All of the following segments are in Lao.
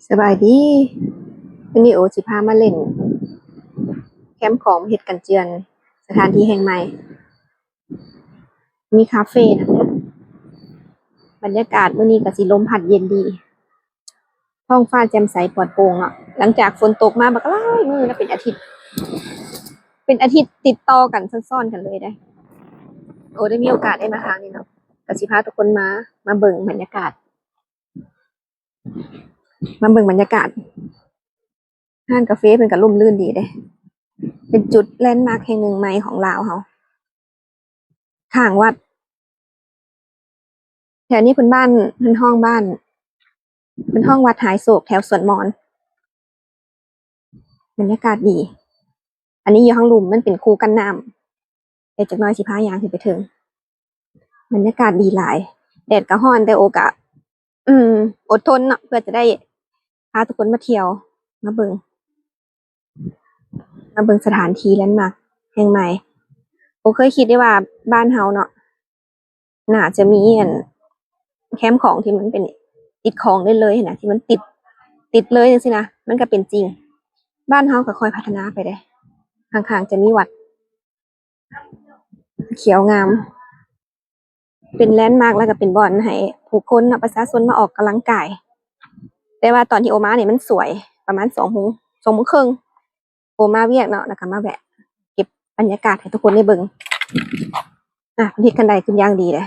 ສະບາຍດີ ມື້ນີ້ໂອຊິພາມາຫຼິ້ນແຄມຂອງເຮັດກັນເຈື່ອນ ສະຖານທີ່ແຫ່ງໃໝ່ ມີຄາເຟນຳເດີ. ບັນຍາກາດມື້ນີ້ກໍຊິລົມພັດເຢັນດີ ທ້ອງຟ້າແຈ່ມໃສປອດໂປ່ງເນາະ ຫຼັງຈາກຝົນຕົກມາບັກຫຼາຍມື້ນະ ເປັນອາທິດ ເປັນອາທິດຕິດຕໍ່ກັນຊ້ອນໆກັນເລີຍເດ້. ໂອໄດ້ມີໂອກາດໄດ້ມາທາງນີ້ເນາະ ກໍຊິພາທຸກຄົນມາ ມາເບິ່ງບັນຍາກາດ ມາເບິ່ງບັນຍາກາດ ຮ້ານກາເຟເພິ່ນກໍຮົ່ມລື່ນດີເດ້ ເປັນຈຸດແລນມາກແຫ່ງໜຶ່ງໃໝ່ຂອງລາວເຮົາ ຂ້າງວັດ. ແຖວນີ້ເພິ່ນບ້ານ ເພິ່ນຮ້ອງບ້ານ ເພິ່ນຮ້ອງວັດຫາຍໂສກແຖວສວນມອນ. ບັນຍາກາດດີ ອັນນີ້ຢູ່ທາງລຸ່ມ ມັນເປັນຄູກັ້ນນ້ຳ ແຕ່ຈັກໜ້ອຍຊິພາຍ່າງຂຶ້ນໄປເທິງ. ບັນຍາກາດດີຫຼາຍ ແດດກໍຮ້ອນ ແຕ່ໂອກະ ອືມ ອົດທົນເນາະ ເພື່ອຈະໄດ້ພາທຸກຄົນມາທ່ຽວ ມາເບິ່ງ ມາເບິ່ງສະຖານທີ່ແລນມາກແຫ່ງໃໝ່. ບໍ່ເຄີຍຄິດເດ້ວ່າບ້ານເຮົາເນາະ ໜ້າຈະມີອັນ ແຄມຂອງທີ່ມັນເປັນຕິດຂອງໄດ້ເລີຍຫັ້ນນະ ທີ່ມັນຕິດ ຕິດເລີຍຈັ່ງຊີ້ນະ ມັນກໍເປັນຈິງ. ບ້ານເຮົາກໍຄ່ອຍພັດທະນາໄປເດ້ ຂ້າງໆຈະມີວັດ ຂຽວງາມ ເປັນແລນມາກ ແລ້ວກໍເປັນບ່ອນໃຫ້ຜູ້ຄົນເນາະ ປະຊາຊົນມາອອກກຳລັງກາຍ. ແຕ່ວ່າຕອນທີ່ໂອມານີ້ມັນສວຍ ປະມານສອງໂມງ ສອງໂມງເຄິ່ງ ໂອມາວຽກເນາະ ແລ້ວກໍມາແວະເກັບບັນຍາກາດໃຫ້ທຸກຄົນໄດ້ເບິ່ງ. ອ່ະ ເພິ່ນເຮັດຄັນໄດຂຶ້ນຢ່າງດີເດ້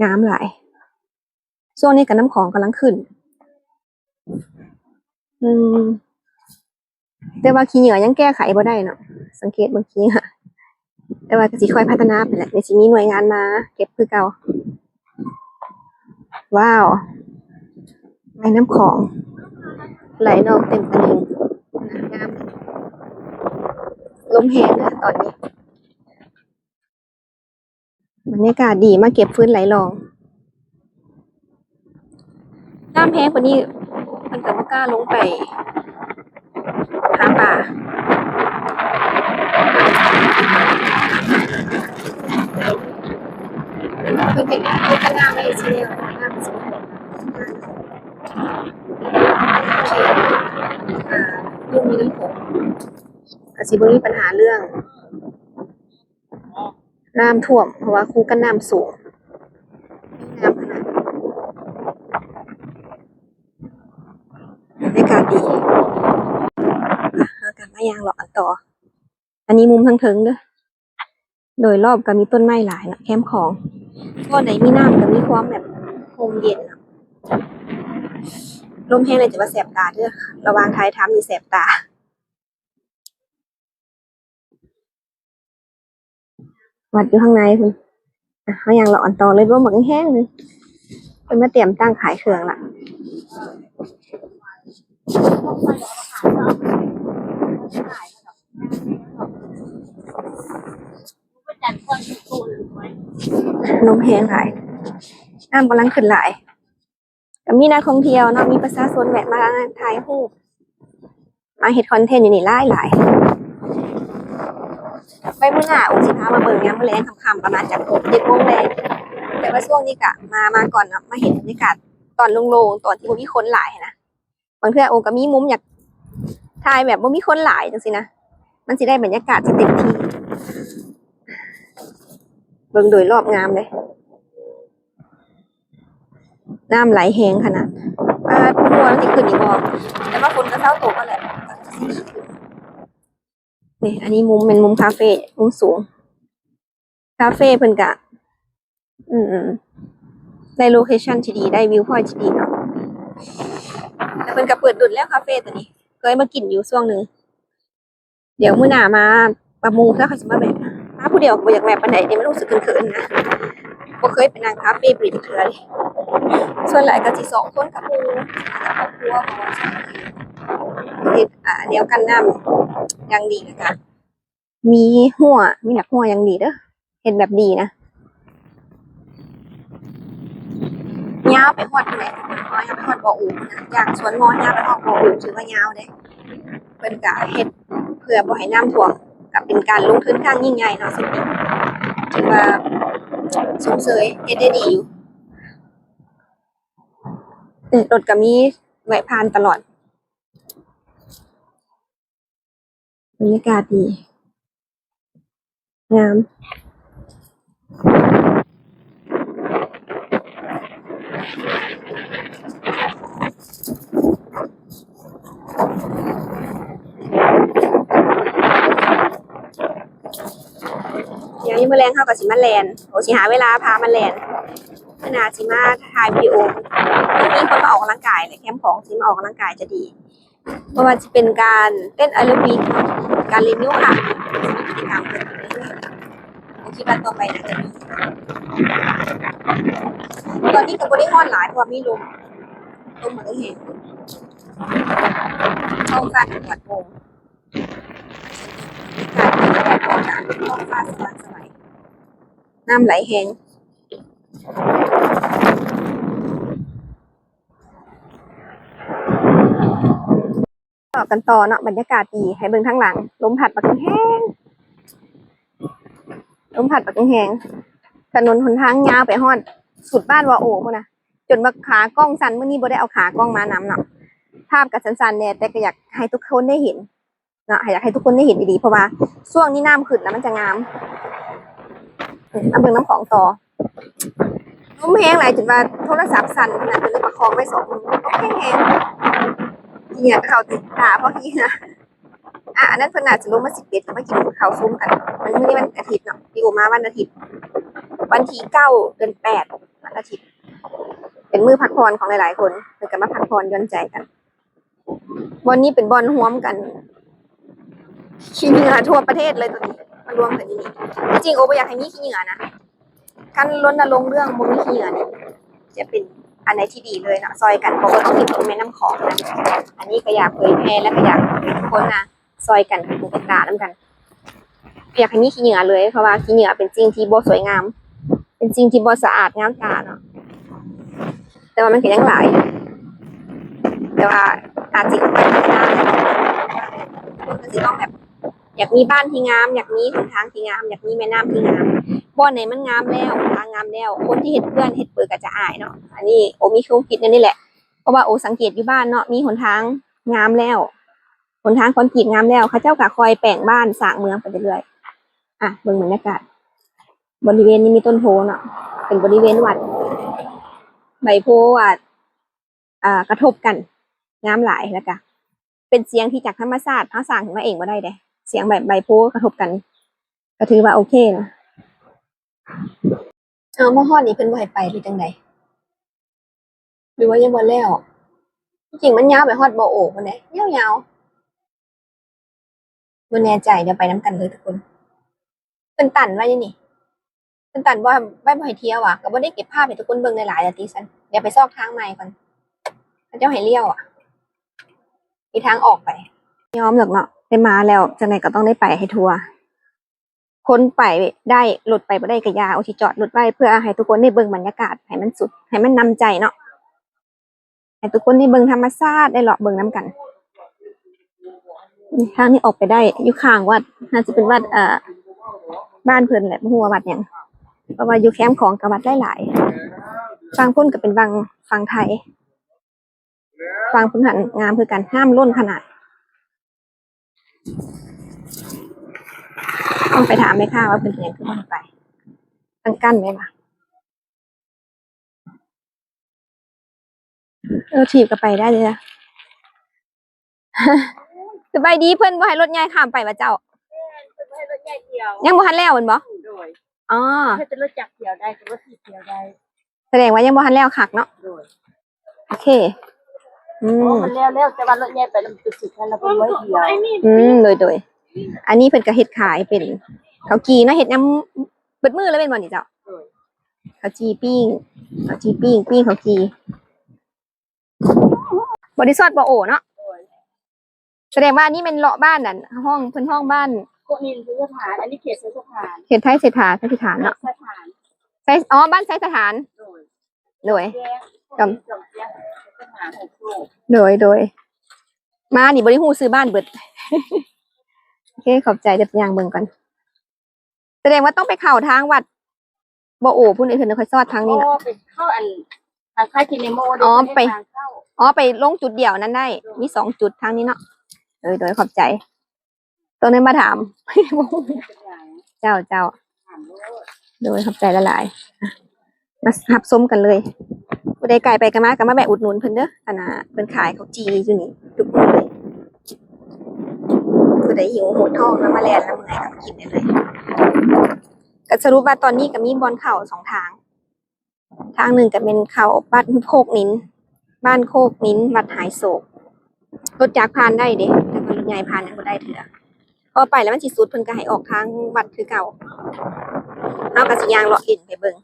ງາມຫຼາຍ. ຊ່ວງນີ້ກໍນ້ຳຂອງກຳລັງຂຶ້ນ ອືມ ແຕ່ວ່າຂີ້ເຫຍື້ອຍັງແກ້ໄຂບໍ່ໄດ້ເນາະ ສັງເກດເບິ່ງຂີ້ເຫຍື້ອ ແຕ່ວ່າກໍຊິຄ່ອຍພັດທະນາໄປແຫຼະ ດຽວຊິມີໜ່ວຍງານມາເກັບຄືເກົ່າ. ວ້າວ ແມ່ນ້ຳຂອງໄຫຼນອງເຕັມຕະລິ່ງ ງາມ ລົມແຮງເດີຕອນນີ້. ບັນຍາກາດດີ ມາເກັບຟືນໄຫຼລອງ. ນ້ຳແຮງປານນີ້ ເພິ່ນກໍບໍ່ກ້າລົງໄປຫາປາ. ເພິ່ນເຮັດ ເຮັດກະນ້ຳໄວ້ຊິແລ້ວ ນ້ຳຊິ ໂອເຄ ອ່າ ຢູ່ມີນ້ຳຂົງ ກໍຊິບໍ່ມີບັນຫາເລື່ອງ ນ້ຳຖ້ວມ ເພາະວ່າຄູກັ້ນນ້ຳສູງ. ງາມຂະໜາດ ບັນຍາກາດດີ. ເຮົາກໍມາຍ່າງເລາະກັນຕໍ່. ອັນນີ້ມຸມທາງເທິງເດີ ໂດຍລອບກໍມີຕົ້ນໄມ້ຫຼາຍເນາະ ແຄມຂອງ ບ່ອນໃດມີນ້ຳກໍມີຄວາມແບບຮົ່ມເຢັນເນາະ. ລົມແຮງແລ້ວຈະວ່າແສບຕາເດີ ລະຫວ່າງຖ່າຍທຳນີ້ແສບຕາ. ວັດຢູ່ຂ້າງໃນພຸ້ນ. ອ່ະ ເຮົາຍ່າງເລາະກັນຕໍ່ເລີຍ ລົມບັກແຮງໆ ເພິ່ນມາຕຽມຕັ້ງຂາຍເຄື່ອງລະ. ລົມແຮງຫຼາຍ ນ້ຳກຳລັງຂຶ້ນຫຼາຍ. ກໍມີນັກທ່ອງທ່ຽວເນາະ ມີປະຊາຊົນແວະມາຖ່າຍຮູບ ມາເຮັດຄອນເທັນຢູ່ນີ້ຫຼາຍໆ. ໄວ້ມື້ໜ້າໂອຊິພາມາເບິ່ງຍາມມື້ແລງຄ່ຳໆ ປະມານຈັກໂມງ ເຈັດໂມງແລງ. ແຕ່ວ່າຊ່ວງນີ້ກະມາ ມາກ່ອນເນາະ ມາເຫັນບັນຍາກາດຕອນໂລ່ງໆ ຕອນທີ່ບໍ່ມີຄົນຫຼາຍຫັ້ນນະ. ບາງເທື່ອໂອກໍມີມຸມຢາກຖ່າຍແບບບໍ່ມີຄົນຫຼາຍຈັ່ງຊີ້ນະ ມັນຊິໄດ້ບັນຍາກາດທີ່ເຕັມທີ່. ເບິ່ງໂດຍລອບງາມເດ້. ນ້ຳໄຫຼແຮງຂະໜາດ ວ່າບໍ່ຮູ້ວ່າມັນຊິຂຶ້ນອີກບໍ່ ແຕ່ວ່າຝົນກໍເຊົາຕົກແລ້ວແຫຼະ ກໍຊິດີຂຶ້ນ. ນີ້ ອັນນີ້ມຸມ ແມ່ນມຸມຄາເຟ ມຸມສູງ ຄາເຟເພິ່ນກະ ອືມ ໄດ້ໂລເຄຊັນທີ່ດີ ໄດ້ວິວພອຍທີ່ດີເນາະ ແລ້ວເພິ່ນກະເປີດດົນແລ້ວ ຄາເຟໂຕນີ້ ເຄີຍມາກິນຢູ່ຊ່ວງໜຶ່ງ. ດຽວມື້ໜ້າມາກັບໝູ່ ເທື່ອຂ້ອຍຊິມາແວະ ມາຜູ້ດຽວກໍບໍ່ຢາກແວະປານໃດເດ ມັນຮູ້ສຶກເຂີນໆນະ ບໍ່ເຄີຍໄປນັ່ງຄາເຟບຣີດຈັກເທື່ອເດ. ສ່ວນຫຼາຍກໍຊິສອງຄົນກັບໝູ່ ກັບຄອບຄົວ ເພາະວ່າເຮັດ ອ່າ ແນວກັ້ນນ້ຳຢ່າງດີ ແລ້ວກະມີຮົ້ວ ມີຫຼັກຮົ້ວຢ່າງດີເດີ ເຮັດແບບດີນະ. ຍາວໄປຮອດພຸ້ນແຫຼະ ຍາວໄປຮອດບໍ່ອູພຸ້ນນະ ຈາກສວນມໍຍາວໄປຮອດບໍ່ອູ ຖືວ່າຍາວເດ້. ເພິ່ນກະເຮັດເພື່ອບໍ່ໃຫ້ນ້ຳຖ້ວມ ກະເປັນການລົງທຶນຄັ້ງຍິ່ງໃຫຍ່ເນາະ ສຸດນີ້ ຖືວ່າຊົມເຊີຍ ເຮັດໄດ້ດີຢູ່. ເອີ ລົດກະມີ ແວະຜ່ານຕະຫຼອດ. ບັນຍາກາດດີ ງາມ. ດຽວນີ້ມື້ແລງເຮົາກໍຊິມາແລ່ນ ໂອ ຊິຫາເວລາພາມາແລ່ນ. ມື້ໜ້າຊິມາຖ່າຍວິດີໂອ ມີຄົນມາອອກກຳລັງກາຍແຫຼະ ແຄມຂອງຊິມາອອກກຳລັງກາຍຈະດີ. ບໍ່ວ່າຈະເປັນການເຕັ້ນແອໂຣບິກເນາະ ການຫຼິ້ນໂຍຄະ ມີກິດຈະກຳເກີດຂຶ້ນເລື້ອຍໆ. ຄິດວ່າຕໍ່ໄປໜ້າຈະມີ. ຕອນນີ້ກໍບໍ່ໄດ້ຮ້ອນຫຼາຍ ເພາະວ່າມີລົມ ລົມມັນກໍແຮງ. ທ້ອງຟ້າກໍປອດໂປ່ງ ອາກາດດີ ແດດອອກ ອາກາດ ທ້ອງຟ້າສະຫວ່າງໄສ ນ້ຳໄຫຼແຮງ. ເລາະກັນຕໍ່ເນາະ ບັນຍາກາດດີ ໃຫ້ເບິ່ງທາງຫຼັງ ລົມພັດບັກແຮງ ລົມພັດບັກແຮງ. ຖະໜົນຫົນທາງຍາວໄປຮອດສຸດບ້ານວາໂອພຸ້ນນະ ຈົນວ່າຂາກ້ອງສັ່ນ. ມື້ນີ້ບໍ່ໄດ້ເອົາຂາກ້ອງມານຳເນາະ ພາບກໍສັ່ນໆແດ່ ແຕ່ກໍຢາກໃຫ້ທຸກຄົນໄດ້ເຫັນ ເນາະ ໃຫ້ ຢາກໃຫ້ທຸກຄົນໄດ້ເຫັນອີ່ຫຼີ ເພາະວ່າຊ່ວງນີ້ນ້ຳຂຶ້ນແລ້ວມັນຈະງາມ. ອືມ ມາເບິ່ງນ້ຳຂອງຕໍ່. ລົມແຮງຫຼາຍຈົນວ່າໂທລະສັບສັ່ນຂະໜາດ ຈົນໄດ້ປະຄອງໄວ້ສອງມື ແຮງໆ ເຫື່ອກໍເຂົ້າຕາ ເພາະເຫື່ອ. ອາ ອັນນັ້ນເພິ່ນໜ້າຈະລົງມາຊິບເອັດ ມາກິນເຂົ້າຊຸມກັນ. ມື້ນີ້ວັນອາທິດເນາະ ລິໂອມາວັນອາທິດ ວັນທີເກົ້າ ເດືອນແປດ ວັນອາທິດ ເປັນມື້ພັກຜ່ອນຂອງຫຼາຍໆຄົນ ເພິ່ນກໍມາພັກຜ່ອນຢ່ອນໃຈກັນ. ບ່ອນນີ້ເປັນບ່ອນລວມກັນຂີ້ເຫຍື້ອທົ່ວປະເທດເລີຍ ໂຕນີ້ມາລວມກັນຢູ່ນີ້. ທີ່ຈິງໂອບໍ່ຢາກໃຫ້ມີຂີ້ເຫຍື້ອນະ ການລົນນະລົງເລື່ອງບໍ່ມີຂີ້ເຫຍື້ອນີ້ຈະເປັນອັນໃດທີ່ດີເລີຍເນາະ ຊ່ອຍກັນ ເພາະວ່າຕ້ອງເຮັດກັບແມ່ນ້ຳຂອງນະ. ອັນນີ້ກໍຢາກເຜີຍແຜ່ ແລະກໍຢາກໃຫ້ທຸກຄົນນະ ຊ່ອຍກັນເຮັດຕານຳກັນ. ບໍ່ຢາກໃຫ້ມີຂີ້ເຫຍື້ອເລີຍ ເພາະວ່າຂີ້ເຫຍື້ອເປັນສິ່ງທີ່ບໍ່ສວຍງາມ ເປັນສິ່ງທີ່ບໍ່ສະອາດງາມຕາເນາະ ແຕ່ວ່າມັນກໍຍັງຫຼາຍ ແຕ່ວ່າອາດຊິເຂົ້າໄປພັດທະນາ ເພິ່ນກໍຊິຕ້ອງແບບ ຢາກມີບ້ານທີ່ງາມ ຢາກມີຫົນທາງທີ່ງາມ ຢາກມີແມ່ນ້ຳທີ່ງາມ. ບ່ອນໃດມັນງາມແລ້ວ ທາງງາມແລ້ວ ຄົນທີ່ເຮັດເຮືອນເຮັດເປີກໍຈະອາຍເນາະ. ອັນນີ້ໂອມີຄວາມຄິດແນວນີ້ແຫຼະ ເພາະວ່າໂອສັງເກດຢູ່ບ້ານເນາະ ມີຫົນທາງງາມແລ້ວ ຫົນທາງຄອນກຣີດງາມແລ້ວ ເຂົາເຈົ້າກໍຄ່ອຍແປງບ້ານສ້າງເມືອງໄປເລື້ອຍໆ. ອະ ເບິ່ງບັນຍາກາດ ບໍລິເວນນີ້ມີຕົ້ນໂພເນາະ ເປັນບໍລິເວນວັດ ໃບໂພອາດ ອ່າ ກະທົບກັນ ງາມຫຼາຍ ແລ້ວກະເປັນສຽງທີ່ຈາກທຳມະຊາດ ເຮົາສ້າງຂຶ້ນມາເອງບໍ່ໄດ້ເດ້ ສຽງໃບ ໃບໂພກະທົບກັນ ກະຖືວ່າໂອເຄນະ. ເອົາ ມາຮອດນີ້ເພິ່ນບໍ່ໃຫ້ໄປ ຫຼືຈັ່ງໃດ? ຫຼືວ່າຍັງບໍ່ແລ້ວ? ທີ່ຈິງມັນຍາວໄປຮອດບໍ່ໂອພຸ້ນເດ້ ຍາວໆ. ບໍ່ແນ່ໃຈ ດຽວໄປນຳກັນເລີຍທຸກຄົນ. ເພິ່ນຕັນໄວ້ນີ້ ເພິ່ນຕັນບໍ່ ໄວ້ບໍ່ໃຫ້ທ່ຽວອະ ກໍບໍ່ໄດ້ເກັບພາບໃຫ້ທຸກຄົນເບິ່ງຫຼາຍໆລະຕິຊັ້ນ. ດຽວໄປຊອກທາງໃໝ່ກ່ອນ ເຂົາເຈົ້າໃຫ້ລ້ຽວອະ ມີທາງອອກໄປ. ຍອມດອກເນາະ ໄດ້ມາແລ້ວ ຈັ່ງໃດກໍຕ້ອງໄດ້ໄປໃຫ້ທົ່ວ. ຄົນໄປໄດ້ ລົດໄປບໍ່ໄດ້ກໍຢ່າ ໂອຊິຈອດລົດໄວ້ ເພື່ອໃຫ້ທຸກຄົນໄດ້ເບິ່ງບັນຍາກາດໃຫ້ມັນສຸດ ໃຫ້ມັນນຳໃຈເນາະ. ໃຫ້ທຸກຄົນໄດ້ເບິ່ງທຳມະຊາດ ໄດ້ເລາະເບິ່ງນຳກັນ. ນີ້ ທາງນີ້ອອກໄປໄດ້ ຢູ່ຂ້າງວັດ ໜ້າຈະເປັນວັດ ເອີ ບ້ານເພິ່ນແຫຼະ ບໍ່ຮູ້ວ່າວັດຫຍັງ ເພາະວ່າຢູ່ແຄມຂອງກໍວັດຫຼາຍໆ. ຝັ່ງພຸ້ນກໍເປັນວັງຝັ່ງໄທ ຝັ່ງພຸ້ນຫັ້ນງາມຄືກັນ ນ້ຳລົ້ນຂະໜາດ. ຕ້ອງໄປຖາມແມ່ຄ້າວ່າເພິ່ນເປັນຫຍັງຄືບໍ່ໃຫ້ໄປ ຕັ້ງກັ້ນແມ່ນຫວາ? ເອີ ຖີບກໍໄປໄດ້ເລີຍ. ສະບາຍດີ ເພິ່ນບໍ່ໃຫ້ລົດໃຫຍ່ຂ້າມໄປຫວາເຈົ້າ? ແມ່ນ ເພິ່ນບໍ່ໃຫ້ລົດໃຫຍ່ທ່ຽວ. ຍັງບໍ່ທັນແລ້ວແມ່ນບໍ່? ໂດຍ. ອໍ ໃຫ້ແຕ່ລົດຈັກທ່ຽວໄດ້ ແຕ່ລົດຖີບທ່ຽວໄດ້. ສະແດງວ່າຍັງບໍ່ທັນແລ້ວຄັກເນາະ. ໂດຍ. ໂອເຄ. ອືມ ໂອ້ ມັນແລ້ວແລ້ວ ແຕ່ວ່າລົດໃຫຍ່ໄປແລ້ວມັນຈະສຸດ ແລ້ວເພິ່ນບໍ່ໃຫ້ທ່ຽວ. ອືມ ໂດຍ ໂດຍ. ອັນນີ້ເພິ່ນກໍເຮັດຂາຍເປັນເຂົ້າຈີ່ເນາະ ເຮັດຍາມ ເບິດມື້ເລີຍແມ່ນບໍ່ນີ້ເຈົ້າ? ໂດຍ. ເຂົ້າຈີ່ປີ້ງ ເຂົ້າຈີ່ປີ້ງ ປີ້ງເຂົ້າຈີ່. ບໍລິສອດບໍ່ໂອເນາະ. ໂດຍ. ສະແດງວ່າອັນນີ້ແມ່ນເລາະບ້ານນັ້ນ ຫ້ອງ ເພິ່ນຮ້ອງບ້ານ ໂຄະນິນໄຊສະຖານ ອັນນີ້ເຂດໄຊສະຖານ ເຂດໄທເສດຖາ ໄຊສະຖານເນາະ. ໄຊສະຖານ ໄຊ ອໍ ບ້ານໄຊສະຖານ. ໂດຍ. ໂດຍ. ໂດຍ ໂດຍ. ມານີ້ບໍ່ໄດ້ຮູ້ຊື່ບ້ານເບິດ. ໂອເຄ ຂອບໃຈ ດຽວໄປຍ່າງເບິ່ງກ່ອນ. ສະແດງວ່າຕ້ອງໄປເຂົ້າທາງວັດບໍ່ໂອພຸ້ນ ເອີ ເພິ່ນຄ່ອຍຊອດທາງນີ້ເນາະ. ອໍ ໄປເຂົ້າອັນ ທາງຄ້າຍກິນໃນໂມ ອໍ ໄປ ທາງເຂົ້າ ອໍ ໄປລົງຈຸດດຽວນັ້ນໄດ້ ມີສອງຈຸດທາງນີ້ເນາະ. ໂດຍ ໂດຍ ຂອບໃຈ. ໂຕນັ້ນມາຖາມ. ເຈົ້າ ເຈົ້າ. ໂດຍ ຂອບໃຈຫຼາຍໆ. ມາຮັບຊົມກັນເລີຍ. ຜູ້ໃດໃກ້ໄປໃກ້ມາກໍມາແວະອຸດໜູນເພິ່ນເດີ. ອັນນ່າ ເພິ່ນຂາຍເຂົ້າຈີ່ຢູ່ນີ້ທຸກມື້ເລີຍ. ຜູ້ໃດຫິວໂຫດທ້ອງ ແລ້ວມາແລ່ນ ແລ້ວເມື່ອຍ ກໍມາກິນໄດ້ເລີຍ. ກໍສະຫຼຸບວ່າຕອນນີ້ກໍມີບ່ອນເຂົ້າສອງທາງ. ທາງໜຶ່ງກໍແມ່ນເຂົ້າວັດໂຄກນິນ, ບ້ານໂຄກນິນ, ວັດຫາຍໂສກ. ລົດຈັກຜ່ານໄດ້ເດ້ ແຕ່ວ່າລົດໃຫຍ່ຜ່ານຍັງບໍ່ໄດ້ເທື່ອ. ເພາະໄປແລ້ວມັນຊິສຸດ, ເພິ່ນກໍໃຫ້ອອກທາງວັດຄືເກົ່າ. ເຮົາກໍຊິຍ່າງເລາະຫຼິ້ນໄປເບິ່ງ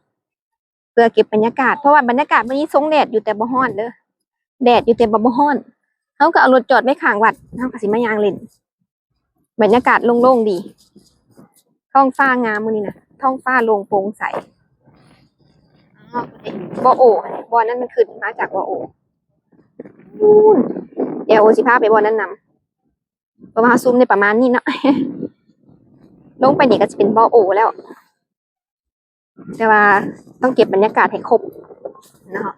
ເພື່ອເກັບບັນຍາກາດ, ເພາະວ່າບັນຍາກາດມື້ນີ້ຊົງແດດຢູ່ແຕ່ບໍ່ຮ້ອນເດີ, ແດດຢູ່ແຕ່ວ່າບໍ່ຮ້ອນ. ເຮົາກໍເອົາລົດຈອດໄວ້ຂ້າງວັດ, ເຮົາກໍຊິມາຍ່າງຫຼິ້ນ. ບັນຍາກາດໂລ່ງໆດີ, ທ້ອງຟ້າງາມມື້ນີ້ນະ, ທ້ອງຟ້າໂລ່ງໂປ່ງໃສ. ອໍ ບໍ່ໂອ ບ່ອນນັ້ນມັນຂຶ້ນມາຈາກບໍ່ໂອ. ແອໂອຊິພາໄປບ່ອນນັ້ນນຳ, ເພາະວ່າເຮົາຊູມໄດ້ປະມານນີ້ເນາະ. ລົງໄປນີ້ກໍຊິເປັນບໍ່ໂອແລ້ວ. ແຕ່ວ່າຕ້ອງເກັບບັນຍາກາດໃຫ້ຄົບເນາະ,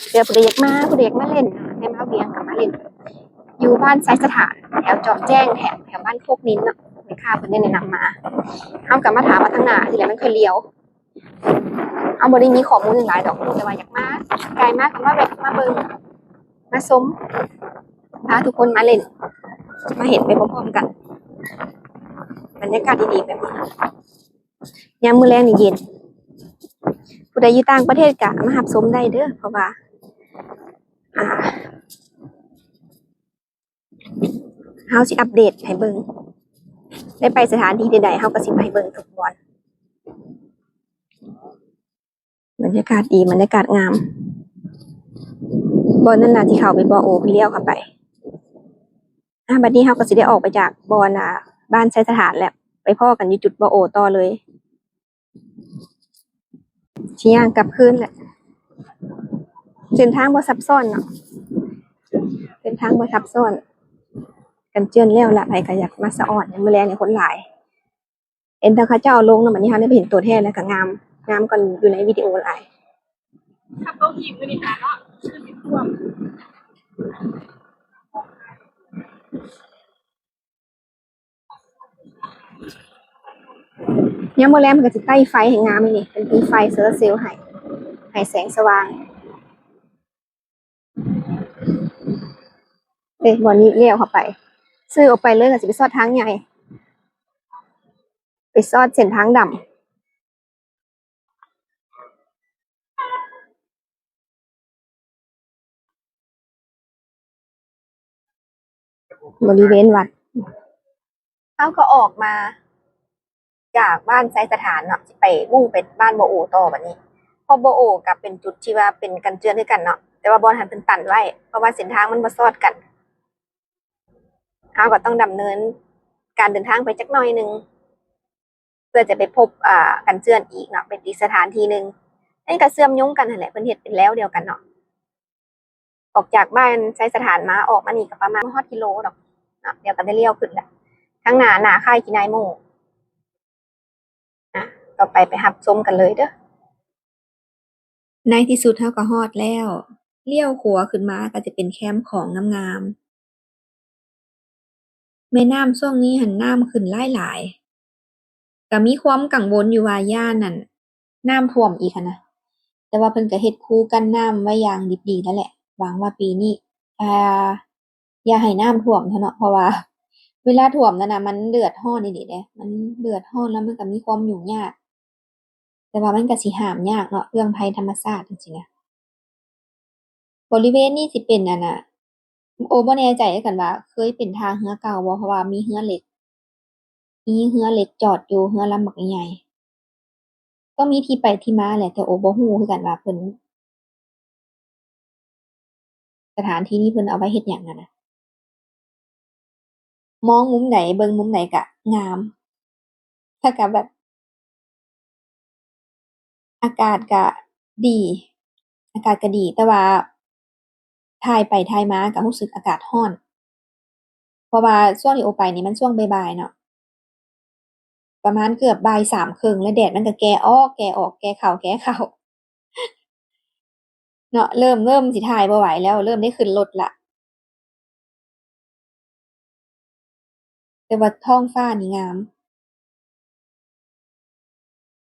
ເພື່ອຜູ້ໃດຢາກມາ, ຜູ້ໃດຢາກມາຫຼິ້ນເນາະ, ໄດ້ມາວຽງກໍມາຫຼິ້ນ. ຢູ່ບ້ານໄຊສະຖານ ແຖວຈອມແຈ້ງ ແຖວ ແຖວບ້ານໂຄກນິນເນາະ, ແມ່ຄ້າເພິ່ນໄດ້ແນະນຳມາ. ເຮົາກໍມາຖາມວ່າທາງໜ້າທີ່ແຫຼະມັນຄືລ້ຽວ. ເຮົາບໍ່ໄດ້ມີຂໍ້ມູນຫຍັງຫຼາຍດອກ, ຮູ້ແຕ່ວ່າຢາກມາ, ໃກ້ມາກໍມາແວະມາເບິ່ງ ມາຊົມ, ພາທຸກຄົນມາຫຼິ້ນ, ມາເຫັນໄປພ້ອມໆກັນ. ບັນຍາກາດດີໆແບບນີ້. ຍາມມື້ແລງນີ້ເຢັນ. ຜູ້ໃດຢູ່ຕ່າງປະເທດກະມາຮັບຊົມໄດ້ເດີ, ເພາະວ່າ ອ່າ ເຮົາຊິອັບເດດໃຫ້ເບິ່ງ, ໄດ້ໄປສະຖານທີ່ໃດໆ ເຮົາກໍຊິໄປເບິ່ງທຸກບ່ອນ. ບັນຍາກາດດີ, ບັນຍາກາດງາມ. ບ່ອນນັ້ນນະທີ່ເຂົ້າໄປບໍ່ໂອ, ເພິ່ນລ້ຽວເຂົ້າໄປ. ອ່າ ບັດນີ້ເຮົາກໍຊິໄດ້ອອກໄປຈາກບ່ອນ ອ່າ ບ້ານໄຊສະຖານແລ້ວ, ໄປພໍ້ກັນຢູ່ຈຸດບໍ່ໂອຕໍ່ເລີຍ. ຊິຍ່າງກັບຄືນແຫຼະ. ເສັ້ນທາງບໍ່ຊັບຊ້ອນເນາະ, ເສັ້ນທາງບໍ່ຊັບຊ້ອນ, ກັນເຈື່ອນແລ້ວລະ, ໃຜກໍຢາກມາສະອອນ. ຍາມມື້ແລງນີ້ຄົນຫຼາຍ. ເຫັນແຕ່ເຂົາເຈົ້າເອົາລົງເນາະ, ບັດນີ້ເຮົາໄດ້ໄປເຫັນໂຕແທ້ແລ້ວກໍງາມ, ງາມກວ່າຢູ່ໃນວິດີໂອຫຼາຍ. ຂັບລົງອີກມື້ນີ້ຫາເນາະ, ຂຶ້ນໄປຖ້ວມ. ຍາມມື້ແລງເພິ່ນກໍຊິໄຕ້ໄຟໃຫ້ງາມນີ້, ເປັນຕິງໄຟໂຊລາເຊວໃຫ້, ໃຫ້ແສງສະຫວ່າງ. ເອີ ບ່ອນນີ້ລ້ຽວເຂົ້າໄປ, ຊື່ອອກໄປເລີຍກໍຊິໄປຊອດທາງໃຫຍ່, ໄປຊອດເສັ້ນທາງດຳ. ບໍລິເວນວັດ. ເຮົາກໍອອກມາຈາກບ້ານໄຊສະຖານເນາະ, ຊິໄປມຸ່ງໄປບ້ານບໍ່ໂອຕໍ່ບັດນີ້, ເພາະບໍ່ໂອກໍເປັນຈຸດທີ່ວ່າເປັນກັນເຈື່ອນຄືກັນເນາະ, ແຕ່ວ່າບ່ອນຫັ້ນເພິ່ນຕັນໄວ້ ເພາະວ່າເສັ້ນທາງມັນບໍ່ສອດກັນ. ເຮົາກໍຕ້ອງດຳເນີນການເດີນທາງໄປຈັກໜ້ອຍໜຶ່ງ ເພື່ອຈະໄປພົບ ອ່າ ກັນເຈື່ອນອີກເນາະ, ເປັນອີກສະຖານທີ່ໜຶ່ງ. ອັນນີ້ກໍເຊື່ອມໂຍງກັນຫັ້ນແຫຼະ, ເພິ່ນເຮັດເປັນແລວດຽວກັນເນາະ. ອອກຈາກບ້ານໄຊສະຖານມາ, ອອກມານີ້ກໍປະມານ ບໍ່ຮອດກິໂລດອກເນາະ, ດຽວກໍໄດ້ລ້ຽວຂຶ້ນລະ. ທາງໜ້າ ໜ້າຄ້າຍກິນນາຍໂມ. ອ່ະ ຕໍ່ໄປໄປຮັບຊົມກັນເລີຍເດີ. ໃນທີ່ສຸດເຮົາກໍຮອດແລ້ວ. ລ້ຽວຂວາຂຶ້ນມາກໍຈະເປັນແຄມຂອງງາມໆ. ແມ່ນ້ຳຊ່ວງນີ້ຫັ້ນນ້ຳຂຶ້ນຫຼາຍໆ, ກໍມີຄວາມກັງວົນຢູ່ວ່າຢ້ານນັ້ນນ້ຳຖ້ວມອີກຫັ້ນນະ, ແຕ່ວ່າເພິ່ນກໍເຮັດຄູກັ້ນນ້ຳໄວ້ຢ່າງດິບດີແລ້ວແຫຼະ. ຫວັງວ່າປີນີ້ ອ່າ ຢ່າໃຫ້ນ້ຳຖ້ວມເທື່ອເນາະ, ເພາະວ່າເວລາຖ້ວມນັ້ນນະ ມັນເດືອດຮ້ອນອີ່ຫຼີເດ້, ມັນເດືອດຮ້ອນແລ້ວມັນກໍມີຄວາມຫຍຸ້ງຍາກ. ແຕ່ວ່າມັນກໍຊິຫ້າມຍາກເນາະ ເລື່ອງໄພທຳມະຊາດຈັ່ງຊີ້ນະ. ບໍລິເວນນີ້ຊິເປັນອັນນ່າ ໂອ ບໍ່ແນ່ໃຈຄືກັນວ່າເຄີຍເປັນທ່າເຮືອເກົ່າບໍ່, ເພາະວ່າມີເຮືອເຫຼັກ ມີເຮືອເຫຼັກຈອດຢູ່ ເຮືອລຳບັກໃຫຍ່ໆ. ກໍມີທີ່ໄປທີ່ມາແຫຼະ ແຕ່ໂອບໍ່ຮູ້ຄືກັນວ່າເພິ່ນ ສະຖານທີ່ນີ້ເພິ່ນເອົາໄວ້ເຮັດຫຍັງຫັ້ນນະ. ມອງມຸມໃດ ເບິ່ງມຸມໃດກະງາມ ແລ້ວກະແບບ ອາກາດກະດີ ອາກາດກະດີ ແຕ່ວ່າຖ່າຍໄປຖ່າຍມາກະຮູ້ສຶກອາກາດຮ້ອນ ເພາະວ່າຊ່ວງທີ່ໂອໄປນີ້ມັນຊ່ວງບ່າຍໆເນາະ ປະມານເກືອບບ່າຍສາມເຄິ່ງ ແລ້ວແດດມັນກະແກ່ອອກ ແກ່ອອກ ແກ່ເຂົ້າ ແກ່ເຂົ້າ. ເນາະ ເລີ່ມ ເລີ່ມຊິຖ່າຍບໍ່ໄຫວແລ້ວ ເລີ່ມໄດ້ຂຶ້ນລົດລະ ແຕ່ວ່າທ້ອງຟ້ານີ້ງາມ.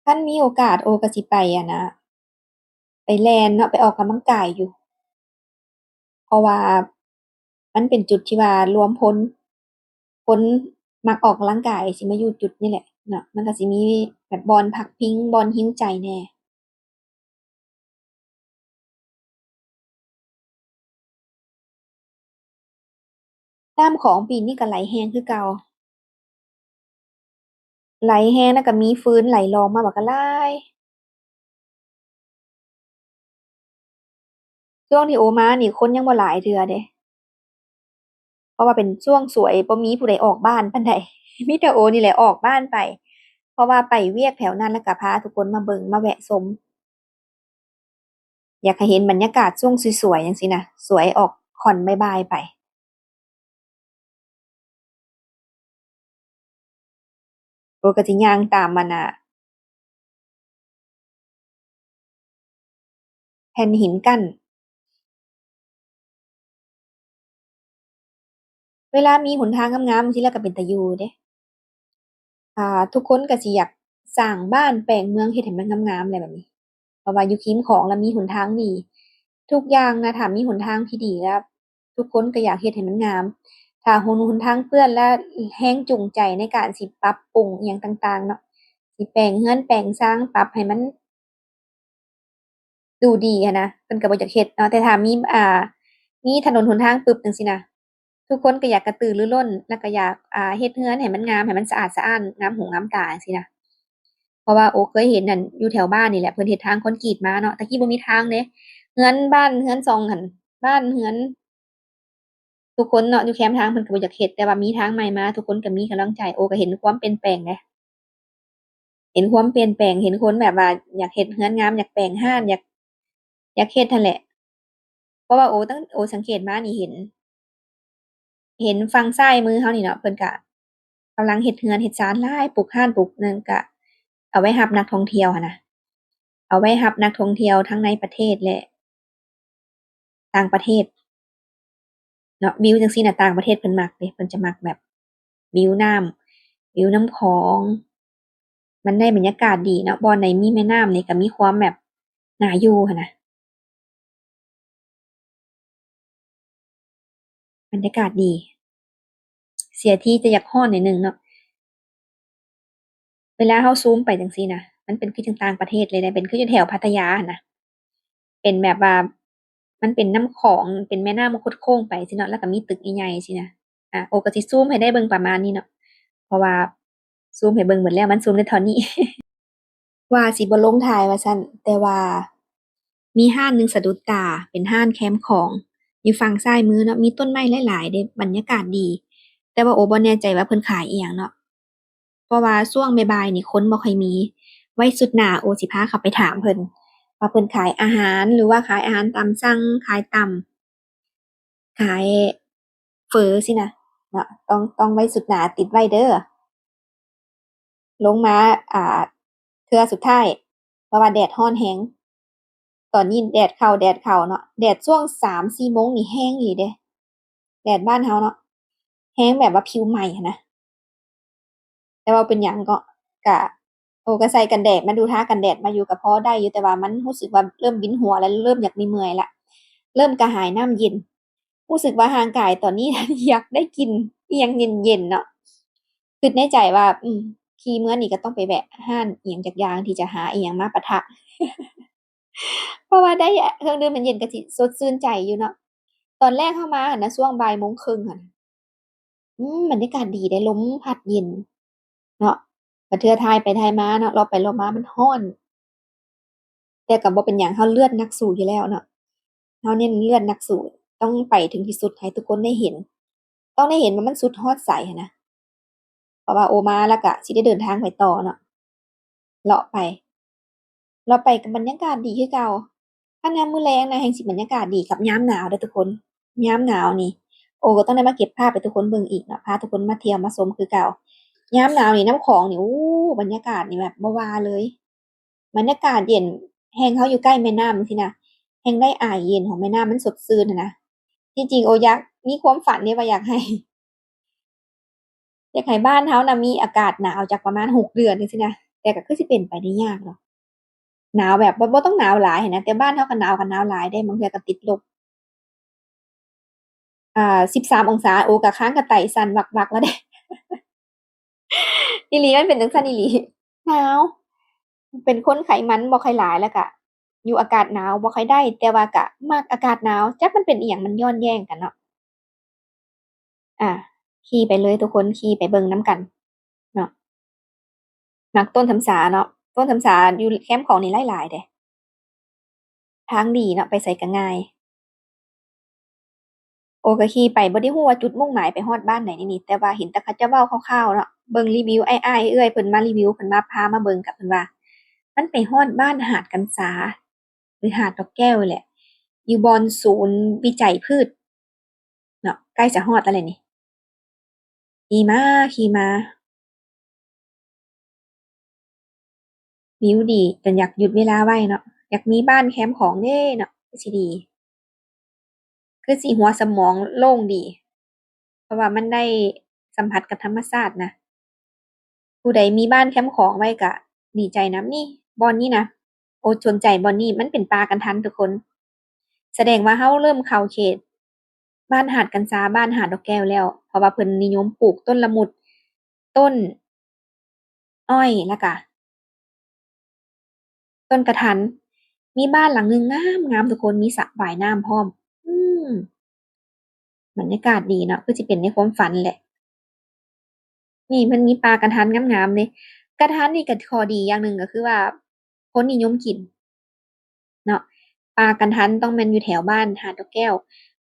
ຄັນມີໂອກາດໂອກໍຊິໄປ ອັນນະ ໄປແລ່ນເນາະ ໄປອອກກຳລັງກາຍຢູ່ ເພາະວ່າມັນເປັນຈຸດທີ່ວ່າລວມພົນ ຄົນມັກອອກກຳລັງກາຍຊິມາຢູ່ຈຸດນີ້ແຫຼະເນາະ ມັນກໍຊິມີແບບບ່ອນພັກພິງ ບ່ອນຮີວໃຈແດ່. ນ້ຳຂອງປີນີ້ກໍໄຫຼແຮງຄືເກົ່າ ໄຫຼແຮງ ແລ້ວກໍມີຟືນໄຫຼລອງມາບັກຫຼາຍ. ຊ່ວງທີ່ໂອມານີ້ຄົນຍັງບໍ່ຫຼາຍເທື່ອເດ້ ເພາະວ່າເປັນຊ່ວງສວຍ ບໍ່ມີຜູ້ໃດອອກບ້ານປານໃດ ມີແຕ່ໂອນີ້ແຫຼະອອກບ້ານໄປ ເພາະວ່າໄປວຽກແຖວນັ້ນ ແລ້ວກໍພາທຸກຄົນມາເບິ່ງ ມາແວະຊົມ. ຢາກໃຫ້ເຫັນບັນຍາກາດຊ່ວງສວຍໆ ຈັ່ງຊີ້ນະ ສວຍອອກຂ້ອນບ່າຍໆ ໄປ. ໂອກໍຊິຍ່າງຕາມອັນນະ ແຜ່ນຫີນກັ້ນ. ເວລາມີຫົນທາງງາມໆ ຈັ່ງຊີ້ແລ້ວກໍເປັນຕາຢູ່ເດ້. ອ່າ ທຸກຄົນກໍຊິຢາກສ້າງບ້ານແປງເມືອງ ເຮັດໃຫ້ມັນງາມໆ ແຫຼະບາດນີ້ ເພາະວ່າຢູ່ຄີມຂອງແລ້ວມີຫົນທາງດີ ທຸກຢ່າງນະ ຖ້າມີຫົນທາງທີ່ດີແລ້ວ ທຸກຄົນກໍຢາກເຮັດໃຫ້ມັນງາມ. ຖ້າຫົນ ຫົນທາງເປື້ອນແລ້ວ ແຮງຈູງໃຈໃນການຊິປັບປຸງອີ່ຫຍັງຕ່າງໆ ເນາະ ຊິແປງເຮືອນແປງຊາງ ປັບໃຫ້ມັນ ດູດີຫັ້ນນະ ເພິ່ນກໍບໍ່ຢາກເຮັດເນາະ ແຕ່ຖ້າມີ ອ່າ ມີຖະໜົນຫົນທາງປຶບຈັ່ງຊີ້ນະ ທຸກຄົນກໍຢາກກະຕືລືລົ້ນ ແລ້ວກໍຢາກ ອ່າ ເຮັດເຮືອນໃຫ້ມັນງາມ ໃຫ້ມັນສະອາດສະອ້ານ ງາມຫູງາມຕາຈັ່ງຊີ້ນະ. ເພາະວ່າໂອເຄີຍເຫັນນັ້ນ ຢູ່ແຖວບ້ານນີ້ແຫຼະ ເພິ່ນເຮັດທາງຄອນກຣີດມາເນາະ ແຕ່ກີ້ບໍ່ມີທາງເດ້ ເຮືອນບ້ານເຮືອນຊ່ອງຫັ້ນ ບ້ານເຮືອນ ທຸກຄົນເນາະ ຢູ່ແຄມທາງເພິ່ນກໍບໍ່ຢາກເຮັດ ແຕ່ວ່າມີທາງໃໝ່ມາ ທຸກຄົນກໍມີກຳລັງໃຈ. ໂອກໍເຫັນຄວາມປ່ຽນແປງເດ້ ເຫັນຄວາມປ່ຽນແປງ ເຫັນຄົນແບບວ່າຢາກເຮັດເຮືອນງາມ ຢາກແປງຮ້ານ ຢາກ ຢາກເຮັດຫັ້ນແຫຼະ. ເພາະວ່າໂອຕັ້ງ ໂອສັງເກດມານີ້ເຫັນ ເຫັນຝັ່ງຊ້າຍມືເຮົານີ້ເນາະ ເພິ່ນກະກຳລັງເຮັດເຮືອນເຮັດຊານຫຼາຍ ປຸກຮ້ານປຸກນັ້ນ ກະເອົາໄວ້ຮັບນັກທ່ອງທ່ຽວຫັ້ນນະ ເອົາໄວ້ຮັບນັກທ່ອງທ່ຽວທັງໃນປະເທດ ແລະ ຕ່າງປະເທດເນາະ. ວິວຈັ່ງຊີ້ນະ ຕ່າງປະເທດເພິ່ນມັກເດ້ ເພິ່ນຈະມັກແບບວິວນ້ຳ ວິວນ້ຳຂອງ ມັນໄດ້ບັນຍາກາດດີເນາະ ບ່ອນໃດມີແມ່ນ້ຳນີ້ກໍມີຄວາມແບບໜ້າຢູ່ຫັ້ນນະ ບັນຍາກາດດີ ເສຍທີແຕ່ຢາກຮ້ອນໜ້ອຍໜຶ່ງເນາະ. ເວລາເຮົາຊູມໄປຈັ່ງຊີ້ນະ ມັນເປັນຄືຈັ່ງຕ່າງປະເທດເລີຍນະ ເປັນຄືຢູ່ແຖວພັດທະຍາຫັ້ນນະ ເປັນແບບວ່າ ມັນເປັນນ້ຳຂອງ ເປັນແມ່ນ້ຳມັນຄົດໂຄ້ງໄປຊີ້ເນາະ ແລ້ວກໍມີຕຶກໃຫຍ່ໆຊີ້ນະ. ອາ ໂອກໍຊິຊູມໃຫ້ໄດ້ເບິ່ງປະມານນີ້ເນາະ ເພາະວ່າຊູມໃຫ້ເບິ່ງເບິດແລ້ວ ມັນຊູມໄດ້ເທົ່ານີ້ ວ່າຊິບໍ່ລົງຖ່າຍວ່າຊັ້ນ ແຕ່ວ່າມີຮ້ານໜຶ່ງສະດຸດຕາ ເປັນຮ້ານແຄມຂອງ ຢູ່ຝັ່ງຊ້າຍມືເນາະ ມີຕົ້ນໄມ້ຫຼາຍໆເດ້ ບັນຍາກາດດີ ແຕ່ວ່າໂອບໍ່ແນ່ໃຈວ່າເພິ່ນຂາຍອີ່ຫຍັງເນາະ. ເພາະວ່າຊ່ວງບ່າຍໆນີ້ຄົນບໍ່ຄ່ອຍມີ ໄວ້ສຸດໜ້າໂອຊິພາເຂົ້າໄປຖາມເພິ່ນ ວ່າເພິ່ນຂາຍອາຫານ ຫຼືວ່າຂາຍອາຫານຕາມສັ່ງ ຂາຍຕຳ ຂາຍເຝີຊີ້ນະເນາະ ຕ້ອງ ຕ້ອງໄວ້ສຸດໜ້າ ຕິດໄວ້ເດີ. ລົງມາ ອ່າ ເທື່ອສຸດທ້າຍ ເພາະວ່າແດດຮ້ອນແຮງ ຕອນນີ້ແດດເຂົ້າ ແດດເຂົ້າເນາະ ແດດຊ່ວງສາມສີ່ໂມງນີ້ແຮງອີ່ຫຼີເດ້ ແດດບ້ານເຮົາເນາະ ແຮງແບບວ່າຜິວໄໝ້ຫັ້ນນະ. ແຕ່ວ່າເປັນຫຍັງເກາະ ກະ ໂອ ກະໃສ່ກັນແດດມາຢູ່ ທາກັນແດດມາຢູ່ ກະພໍໄດ້ຢູ່ ແຕ່ວ່າມັນຮູ້ສຶກວ່າເລີ່ມວິນຫົວແລ້ວ ເລີ່ມຢາກເມື່ອຍໆລະ ເລີ່ມກະຫາຍນ້ຳເຢັນ ຮູ້ສຶກວ່າຮ່າງກາຍຕອນນີ້ ຢາກໄດ້ກິນອີ່ຫຍັງເຢັນໆເນາະ. ຄິດໃນໃຈວ່າ ອືມ ຂີ່ເມືອນີ້ກໍຕ້ອງໄປແວະຮ້ານອີ່ຫຍັງຈັກຢ່າງ ທີ່ຈະຫາອີ່ຫຍັງມາປະທະ ເພາະວ່າໄດ້ເຄື່ອງດື່ມເຢັນໆ ກໍຊິສົດຊື່ນໃຈຢູ່ເນາະ. ຕອນແລກເຮົາມາຫັ້ນນະ ຊ່ວງບ່າຍໂມງເຄິ່ງຫັ້ນ ອືມ ບັນຍາກາດດີເດ້ ລົມພັດເຢັນເນາະ. ບາງເທື່ອຖ່າຍໄປຖ່າຍມາເນາະ ເລາະໄປເລາະມາມັນຮ້ອນ ແຕ່ກໍບໍ່ເປັນຫຍັງ ເຮົາເລືອດນັກສູ້ຢູ່ແລ້ວເນາະ ເຮົາເນັ້ນເລືອດນັກສູ້ ຕ້ອງໄປເຖິງທີ່ສຸດ ໃຫ້ທຸກຄົນໄດ້ເຫັນ ຕ້ອງໄດ້ເຫັນວ່າມັນສຸດຮອດໃສຫັ້ນນະ. ເພາະວ່າໂອມາແລ້ວກະຊິໄດ້ເດີນທາງໄປຕໍ່ເນາະ ເລາະໄປ ເລາະໄປກໍບັນຍາກາດດີຄືເກົ່າ. ຄັນຍາມມື້ແລງນະ ແຮ່ງຊິບັນຍາກາດດີກັບຍາມໜາວເດີທຸກຄົນ. ຍາມໜາວນີ້ ໂອກໍຕ້ອງໄດ້ມາເກັບພາບໃຫ້ທຸກຄົນເບິ່ງອີກເນາະ ພາທຸກຄົນມາທ່ຽວມາຊົມຄືເກົ່າ. ຍາມໜາວນີ້ນ້ຳຂອງນີ້ ໂອ້ ບັນຍາກາດນີ້ແບບບໍ່ວ່າເລີຍ ບັນຍາກາດເຢັນ ແຮ່ງເຮົາຢູ່ໃກ້ແມ່ນ້ຳຊີ້ນະ ງໄດ້ອາຍເຢັນຂອງແມ່ນ້ຳ ມັນສົດຊື່ນຫັ້ນນະ. ທີ່ຈິງໂອຢາກ ມີຄວາມຝັນເດ້ວ່າຢາກໃຫ້ ຢາກໃຫ້ບ້ານເຮົານະມີອາກາດໜາວຈັກປະມານຫົກເດືອນຈັ່ງຊີ້ນະ, ແຕ່ກໍຄືຊິເປັນໄປໄດ້ຍາກເນາະ. ໜາວແບບ ບໍ່ ບໍ່ຕ້ອງໜາວຫຼາຍຫັ້ນນະ, ແຕ່ບ້ານເຮົາກໍໜາວ ກໍໜາວຫຼາຍເດ້, ບາງເທື່ອກໍຕິດລົບ ອ່າ ສິບສາມອົງສາ ໂອ ກະຄາງກະໄຕສັ່ນວັກໆແລ້ວເດ້. ອີ່ຫຼີ ມັນເປັນຈັ່ງຊັ້ນອີ່ຫຼີ. ໜາວ ເປັນຄົນໄຂມັນບໍ່ຄ່ອຍຫຼາຍ ແລ້ວກະຢູ່ອາກາດໜາວບໍ່ຄ່ອຍໄດ້, ແຕ່ວ່າກະມັກອາກາດໜາວ. ຈັກມັນເປັນອີ່ຫຍັງ ມັນຍ້ອນແຍ້ງກັນເນາະ. ອ່າ ຂີ່ໄປເລີຍທຸກຄົນ, ຂີ່ໄປເບິ່ງນຳກັນເນາະ. ມັກຕົ້ນຊຳສາເນາະ, ຕົ້ນຊຳສາຢູ່ແຄມຂອງນີ້ຫຼາຍໆເດ້. ທາງດີເນາະ, ໄປໃສກໍງ່າຍ. ໂອ ກໍຂີ່ໄປ ບໍ່ໄດ້ຮູ້ວ່າຈຸດມຸ່ງໝາຍໄປຮອດບ້ານໃດນີ້, ແຕ່ວ່າເຫັນແຕ່ເຂົາເຈົ້າເວົ້າຄ່າວໆເນາະ, ເບິ່ງຣີວິວ ອ້າຍໆເອື້ອຍໆເພິ່ນມາຣີວິວ ເພິ່ນມາ ພາມາເບິ່ງ ກໍເພິ່ນວ່າມັນໄປຮອດບ້ານຫາດກັນຊາ ຫຼື ຫາດດອກແກ້ວນີ້ແຫຼະ, ຢູ່ບ່ອນສູນວິໄຈພືດເນາະ, ໃກ້ຈະຮອດແລ້ວແຫຼະນີ້. ຂີ່ມາ ຂີ່ມາ ວິວດີຈົນຢາກຢຸດເວລາໄວ້ເນາະ. ຢາກມີບ້ານແຄມຂອງເດ້ເນາະ, ຄືຊິດີ, ຄືຊິຫົວສະໝອງໂລ່ງດີ ເພາະວ່າມັນໄດ້ສຳຜັດກັບທຳມະຊາດນະ. ຜູ້ໃດມີບ້ານແຄມຂອງໄວ້ກະດີໃຈນຳ. ນີ້ ບ່ອນນີ້ນະ ໂອ ສົນໃຈບ່ອນນີ້, ມັນເປັນປ່າກັນທັນທຸກຄົນ. ສະແດງວ່າເຮົາເລີ່ມເຂົ້າເຂດບ້ານຫາດກັນຊາ ບ້ານຫາດດອກແກ້ວແລ້ວ, ເພາະວ່າເພິ່ນນິຍົມປູກຕົ້ນລະມຸດ ຕົ້ນອ້ອຍ ແລ້ວກະຕົ້ນກະທັນ. ມີບ້ານຫຼັງໜຶ່ງງາມໆທຸກຄົນ, ມີສະຫວ່າຍນ້ຳພ້ອມ. ອືມ ບັນຍາກາດດີເນາະ, ຄືຊິເປັນໃນຄວາມຝັນແຫຼະ. ນີ້ເພິ່ນມີປ່າກະທັນງາມໆເດ້. ກະທັນນີ້ກໍຂໍ້ດີຢ່າງໜຶ່ງກໍຄືວ່າຄົນນິຍົມກິນເນາະ. ປ່າກະທັນຕ້ອງແມ່ນຢູ່ແຖວບ້ານຫາດດອກແກ້ວ.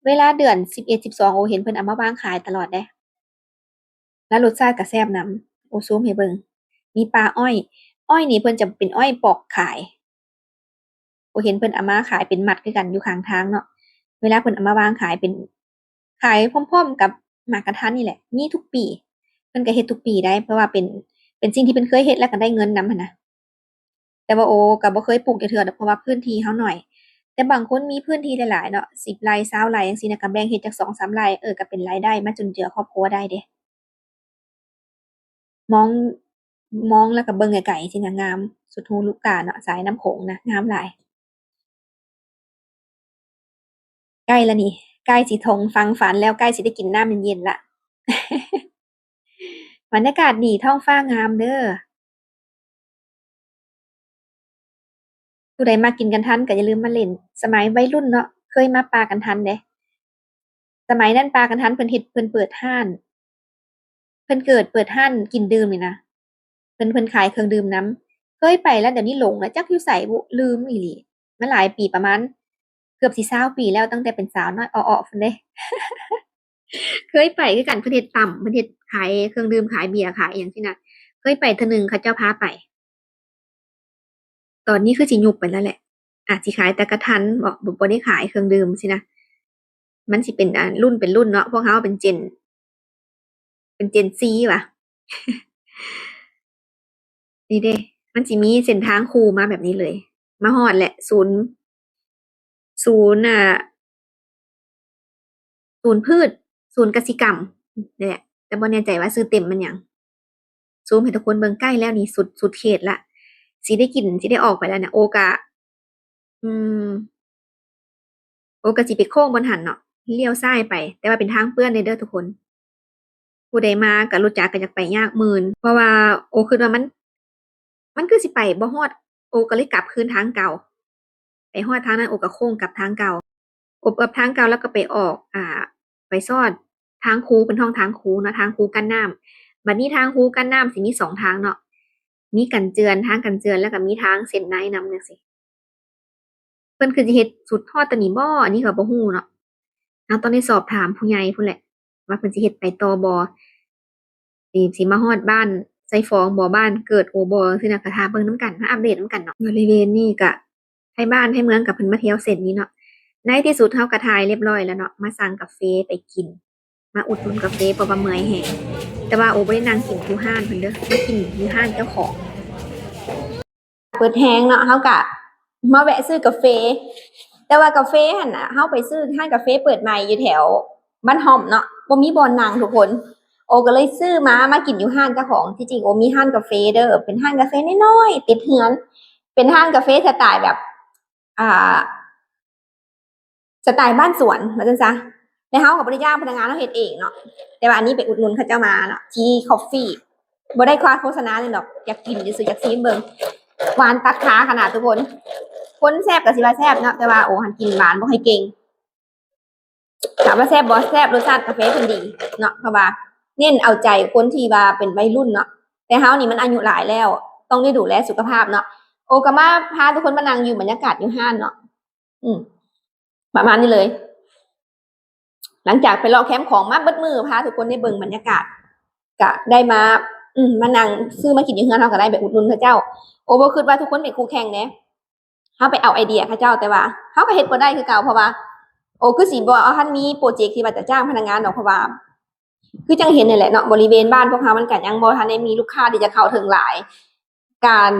ເວລາເດືອນສິບເອັດ ສິບສອງ ໂອ ເຫັນເພິ່ນເອົາມາວາງຂາຍຕະຫຼອດເດ້. ແລ້ວລົດຊາດກໍແຊບນຳ. ໂອ ຊູມໃຫ້ເບິ່ງ. ມີປ່າອ້ອຍ. ອ້ອຍນີ້ເພິ່ນຈະເປັນອ້ອຍປອກຂາຍ. ໂອ ເຫັນເພິ່ນເອົາມາຂາຍເປັນມັດຄືກັນຢູ່ຂ້າງທາງເນາະ. ເວລາເພິ່ນເອົາມາວາງຂາຍເປັນ ຂາຍພ້ອມໆກັບໝາກກະທັນນີ້ແຫຼະ, ມີທຸກປີ. ເພິ່ນກໍເຮັດທຸກປີໄດ໋, ເພາະວ່າເປັນ ເປັນສິ່ງທີ່ເພິ່ນເຄີຍເຮັດ ແລ້ວກໍໄດ້ເງິນນຳຫັ້ນນະ. ແຕ່ວ່າໂອກໍບໍ່ເຄີຍປູກຈັກເທື່ອດອກ, ເພາະວ່າພື້ນທີ່ເຮົາໜ້ອຍ. ແຕ່ບາງຄົນມີພື້ນທີ່ຫຼາຍໆເນາະ, ສິບໄຮ່ ຊາວໄຮ່ຈັ່ງຊີ້ນະ, ກໍແບ່ງເຮັດຈັກສອງສາມໄຮ່, ເອີ ກໍເປັນລາຍໄດ້ມາຈຸນເຈືອຄອບຄົວໄດ້ເດ້. ມອງ ມອງແລ້ວກໍເບິ່ງໄກໆ ຊີ້ນະ ງາມສຸດຫູລູກຕາເນາະ, ສາຍນ້ຳໂຂງນະ ງາມຫຼາຍ. ໃກ້ລະນີ້ ໃກ້ຊິທົ່ງຝັ່ງຝັນແລ້ວ, ໃກ້ຊິໄດ້ກິນນ້ຳເຢັນໆລະ. ບັນຍາກາດດີ, ທ້ອງຟ້າງາມເດີ. ຜູ້ໃດມັກກິນກະທັນກໍຢ່າລືມມາຫຼິ້ນ. ສະໄໝໄວລຸ້ນເນາະ ເຄີຍມາປ່າກັນທັນເດ້. ສະໄໝນັ້ນປ່າກັນທັນເພິ່ນເຮັດ ເພິ່ນເປີດຮ້ານ ເພິ່ນເກີດເປີດຮ້ານກິນດື່ມນີ້ນະ. ເພິ່ນ ເພິ່ນຂາຍເຄື່ອງດື່ມນຳ. ເຄີຍໄປແລ້ວ, ດຽວນີ້ຫຼົງແລ້ວ, ຈັກຢູ່ໃສບຸ ລືມອີ່ຫຼີ. ມັນຫຼາຍປີ, ປະມານເກືອບຊິຊາວປີແລ້ວ, ຕັ້ງແຕ່ເປັນສາວນ້ອຍເອາະໆພຸ້ນເດ້. ເຄີຍໄປຄືກັນ, ເພິ່ນເຮັດຕຳ, ເພິ່ນເຮັດຂາຍເຄື່ອງດື່ມ, ຂາຍເບຍ, ຂາຍອີ່ຫຍັງຊີ້ນະ. ເຄີຍໄປເທື່ອໜຶ່ງ, ເຂົາເຈົ້າພາໄປ. ຕອນນີ້ຄືຊິຍຸບໄປແລ້ວແຫຼະ. ອາດຊິຂາຍແຕ່ກະທັນເບາະ, ບໍ່ ບໍ່ໄດ້ຂາຍເຄື່ອງດື່ມຊີ້ນະ. ມັນຊິເປັນ ອ່າ ລຸ້ນເປັນລຸ້ນເນາະ, ພວກເຮົາເປັນເຈນ ເປັນເຈນຊີຫວາ. ນີ້ເດ້ ມັນຊິມີເສັ້ນທາງຄູ່ມາແບບນີ້ເລີຍ. ມາຮອດແຫຼະ ສູນ ສູນ ອ່າ ສູນພືດ ສູນກະສິກຳນີ້ແຫຼະ, ແຕ່ບໍ່ແນ່ໃຈວ່າຊື່ເຕັມມັນຫຍັງ. ຊູມໃຫ້ທຸກຄົນເບິ່ງໃກ້ແລ້ວນີ້, ສຸດ ສຸດເຂດລະ. ຊິໄດ້ກິນ ຊິໄດ້ອອກໄປແລ້ວນະ. ໂອກະ ອືມ ໂອກະຊິໄປໂຄ້ງບ່ອນຫັ້ນເນາະ, ລ້ຽວຊ້າຍໄປ, ແຕ່ວ່າເປັນທາງເປື້ອນເດີທຸກຄົນ. ຜູ້ໃດມາກະລົດຈັກກະຢາກໄປຍາກໝື່ນ, ເພາະວ່າໂອຄິດວ່າມັນ ມັນຄືຊິໄປບໍ່ຮອດ, ໂອກໍເລີຍກັບຄືນທາງເກົ່າ. ໄປຮອດທາງນັ້ນ ໂອກໍໂຄ້ງກັບທາງເກົ່າ, ໂອກັບທາງເກົ່າແລ້ວກໍໄປອອກ ອ່າ ໄປຊອດທາງຄູ, ເພິ່ນຮ້ອງທາງຄູເນາະ, ທາງຄູກັ້ນນ້ຳ. ບັດນີ້ທາງຄູກັ້ນນ້ຳຊິມີສອງທາງເນາະ, ມີກັນເຈື່ອນ, ທາງກັນເຈື່ອນ ແລ້ວກໍມີທາງເສັ້ນໃນນຳຈັ່ງຊີ້. ເພິ່ນຄືຊິເຮັດສຸດຮອດຕອນນີ້ບໍ່? ອັນນີ້ກໍບໍ່ຮູ້ເນາະ. ເຮົາຕ້ອງໄດ້ສອບຖາມຜູ້ໃຫຍ່ພຸ້ນແຫຼະ ວ່າເພິ່ນຊິເຮັດໄປຕໍ່ບໍ່? ຊິ ຊິມາຮອດບ້ານໄຊຟອງບໍ່? ບ້ານເກີດໂອບໍ່? ຊີ້ນະ, ກໍຖ້າເບິ່ງນຳກັນ, ມາອັບເດດນຳກັນເນາະ. ບໍລິເວນນີ້ກະ ໄທບ້ານໄທເມືອງ ກໍເພິ່ນມາທ່ຽວເສັ້ນນີ້ເນາະ. ໃນທີ່ສຸດເຮົາກໍຖ່າຍລຽບຮ້ອຍແລ້ວເນາະ, ມາສັ່ງກາເຟໄປກິນ. ມາອຸດໜູນກາເຟ ເພາະວ່າເມື່ອຍແຮງ. ແຕ່ວ່າໂອບໍ່ໄດ້ນັ່ງກິນຢູ່ຮ້ານເພິ່ນເດີ, ມາກິນຢູ່ຮ້ານເຈົ້າຂອງ. ເປີດແຮງເນາະ, ເຮົາກະມາແວະຊື້ກາເຟ. ແຕ່ ແຕ່ວ່າກາເຟຫັ້ນນະ ເຮົາໄປຊື້ຮ້ານກາເຟເປີດໃໝ່ຢູ່ແຖວບ້ານຮ່ອມເນາະ ບໍ່ມີບ່ອນນັ່ງທຸກຄົນ. ໂອກໍເລີຍຊື້ມາ ມາກິນຢູ່ຮ້ານເຈົ້າຂອງ. ທີ່ຈິງໂອມີຮ້ານກາເຟເດີ ເປັນຮ້ານກາເຟນ້ອຍໆ ຕິດເຮືອນ ເປັນຮ້ານກາເຟສະໄຕແບບ ອ່າ ສະໄຕບ້ານສວນວ່າຊັ້ນຊະ. ແລະເຮົາກໍບໍ່ໄດ້ຈ້າງພະນັກງານ ເຮົາເຮັດເອງເນາະ. ແຕ່ວ່າອັນນີ້ໄປອຸດໜູນເຂົາເຈົ້າມາເນາະ ທີ່ຄອບຟີ ບໍ່ໄດ້ຄ່າໂຄສະນາຫຍັງດອກ ຢາກກິນຊື່ໆ ຢາກຊີມເບິ່ງ. ຫວານຕັດຂາຂະໜາດທຸກຄົນ. ຄົນແຊບກໍຊິວ່າແຊບເນາະ ແຕ່ວ່າໂອຫັ້ນກິນຫວານບໍ່ຄ່ອຍເກັ່ງ. ຖາມວ່າແຊບບໍ່? ແຊບ. ລົດຊາດກາເຟເພິ່ນດີເນາະ ເພາະວ່າເນັ້ນເອົາໃຈຄົນທີ່ວ່າເປັນໄວລຸ້ນເນາະ. ແຕ່ເຮົານີ້ມັນອາຍຸຫຼາຍແລ້ວ ຕ້ອງໄດ້ດູແລສຸຂະພາບເນາະ. ໂອກໍມາພາທຸກຄົນມານັ່ງຢູ່ບັນຍາກາດຢູ່ຮ້ານເນາະ. ອືມ ປະມານນີ້ເລີຍ. ຫຼັງຈາກໄປເລາະແຄມຂອງມາເບິດມື້ ພາທຸກຄົນໄດ້ເບິ່ງບັນຍາກາດ ກະໄດ້ມາ ອືມ ມານັ່ງຊື້ມາກິນຢູ່ເຮືອນເຮົາ ກໍໄດ້ໄປອຸດໜູນເຂົາເຈົ້າ. ໂອບໍ່ຄິດວ່າທຸກຄົນເປັນຄູ່ແຂ່ງເດ້ ເຮົາໄປເອົາໄອເດຍເຂົາເຈົ້າ ແຕ່ວ່າເຮົາກໍເຮັດບໍ່ໄດ້ຄືເກົ່າ ເພາະວ່າ ໂອຄືຊິບໍ່ທັນມີໂປຣເຈັກທີ່ວ່າຈະຈ້າງພະນັກງານດອກ ເພາະວ່າ ຄືຈັ່ງເຫັນນີ້ແຫຼະເນາະ ບໍລິເວນບ້ານພວກເຮົາມັນກໍຍັງບໍ່ທັນໄດ້ມີລູກຄ້າທີ່ຈະເຂົ້າເຖິງຫຼາຍ ການ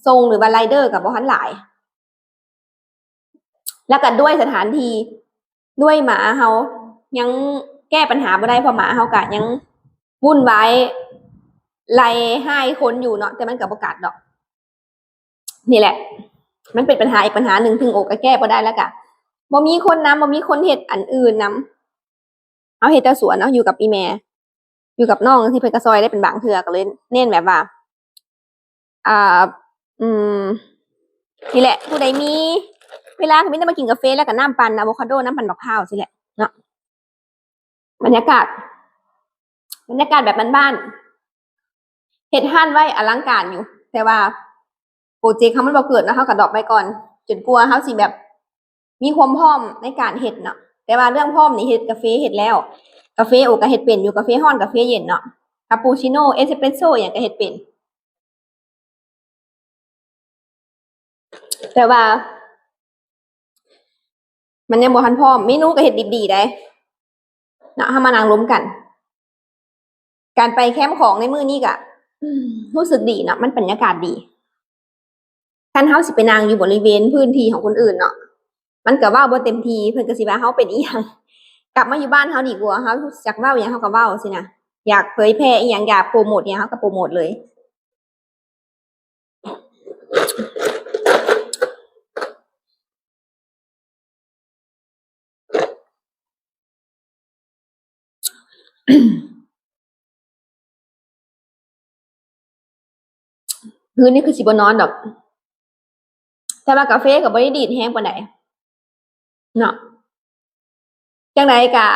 ສົ່ງ ຫຼືວ່າໄລເດີກໍບໍ່ທັນຫຼາຍ ແລ້ວກໍດ້ວຍສະຖານທີ່ ດ້ວຍໝາເຮົາຍັງແກ້ປັນຫາບໍ່ໄດ້ ເພາະໝາເຮົາກໍຍັງວຸ້ນວາຍໄລ່ຮ້າຍຄົນຢູ່ເນາະ ແຕ່ມັນກໍບໍ່ກັດດອກ. ນີ້ແຫຼະ ມັນເປັນບັນຫາອີກບັນຫາໜຶ່ງ ຊຶ່ງໂອກໍແກ້ບໍ່ໄດ້ ແລ້ວກະບໍ່ມີຄົນນຳ ບໍ່ມີຄົນເຮັດອັນອື່ນນຳ. ເຮົາເຮັດແຕ່ສວນເນາະ ຢູ່ກັບອີ່ແມ່ ຢູ່ກັບນ້ອງ ທີ່ເພິ່ນກໍຊ່ອຍໄດ້ເປັນບາງເທື່ອ ກໍເລີຍເນັ້ນແບບວ່າ ອ່າ ອືມ ນີ້ແຫຼະ ຜູ້ໃດມີເວລາກໍມີແຕ່ມາກິນກາເຟ ແລ້ວກໍນ້ຳປັ່ນອາໂວຄາໂດ ນ້ຳປັ່ນບັກພ້າວຊີ້ແຫຼະເນາະ. ບັນຍາກາດ ບັນຍາກາດແບບບ້ານໆ ເຮັດຮ້ານໄວ້ອະລັງການຢູ່ ແຕ່ວ່າໂປຣເຈັກເຮົາມັນບໍ່ເກີດເນາະ ເຮົາກໍດຣອບໄວ້ກ່ອນ ຈົນກວ່າເຮົາຊິແບບມີຄວາມພ້ອມໃນການເຮັດເນາະ. ແຕ່ວ່າເລື່ອງພ້ອມນີ້ເຮັດກາເຟເຮັດແລ້ວ ກາເຟໂອກໍເຮັດເປັນຢູ່ ກາເຟຮ້ອນ ກາເຟເຢັນເນາະ ຄາປູຊິໂນ ເອສເປຣສໂຊ ອີ່ຫຍັງກໍເຮັດເປັນ. ແຕ່ວ່າມັນຍັງບໍ່ທັນພ້ອມ ເມນູກໍເຮັດດິບດີໄດ໋ເນາະ ເຮົາມານັ່ງລົມກັນ. ການໄປແຄມຂອງໃນມື້ນີ້ກະ ອືມ ຮູ້ສຶກດີເນາະ ມັນບັນຍາກາດດີ. ຄັນເຮົາຊິໄປນັ່ງຢູ່ບໍລິເວນພື້ນທີ່ຂອງຄົນອື່ນເນາະ ມັນກະເວົ້າບໍ່ເຕັມທີ່ ເພິ່ນກະຊິວ່າເຮົາເປັນອີ່ຫຍັງ. ກັບມາຢູ່ບ້ານເຮົາດີກວ່າ ເຮົາຢາກເວົ້າຫຍັງເຮົາກະເວົ້າຊີ້ນະ ຢາກເຜີຍແຜ່ອີ່ຫຍັງ ຢາກໂປຣໂມດອີ່ຫຍັງ ເຮົາກະໂປຣໂມດເລີຍ. ຄືນນີ້ຄືຊິບໍ່ນອນດອກ ແຕ່ວ່າກາເຟກໍບໍ່ໄດ້ດີດແຮງປານໃດເນາະ. ຈັ່ງໃດກະ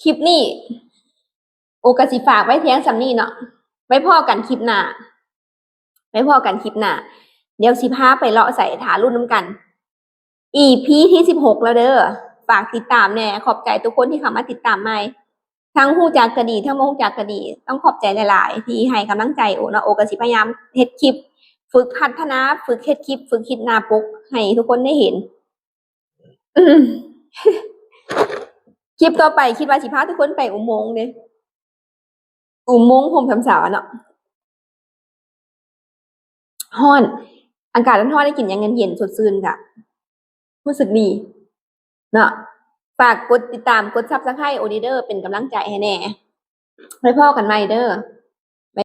ຄລິບນີ້ ໂອກະຊິຝາກໄວ້ພຽງສ່ຳນີ້ເນາະ. ໄວ້ພໍ້ກັນຄລິບໜ້າ ໄວ້ພໍ້ກັນຄລິບໜ້າ. ດຽວຊິພາໄປເລາະໃສ ຖ້າລຸ້ນນຳກັນ. ອີພີທີສິບຫົກແລ້ວເດີ ຝາກຕິດຕາມແດ່. ຂອບໃຈທຸກຄົນທີ່ເຂົ້າມາຕິດຕາມໃໝ່ ທັງຮູ້ຈັກກໍດີ ທັງບໍ່ຮູ້ຈັກກໍດີ ຕ້ອງຂອບໃຈຫຼາຍໆ ທີ່ໃຫ້ກຳລັງໃຈໂອເນາະ. ໂອກໍຊິພະຍາຍາມເຮັດຄລິບ ຝຶກພັດທະນາ ຝຶກເຮັດຄລິບ ຝຶກຄິດໜ້າປົກໃຫ້ທຸກຄົນໄດ້ເຫັນ. ອືມ ຄລິບຕໍ່ໄປຄິດວ່າຊິພາທຸກຄົນໄປອຸໂມງເດ້ ອຸໂມງຮົ່ມສຳສາເນາະ. ຮ້ອນ ອາກາດຮ້ອນໆ ໄດ້ກິນຫຍັງເຢັນໆ ສົດຊື່ນ ກະຮູ້ສຶກດີເນາະ. ຝາກກົດຕິດຕາມ ກົດ Subscribe ໂອເດເດີ ເປັນກຳລັງໃຈໃຫ້ແດ່. ໄວ້ພໍ້ກັນໃໝ່ເດີ.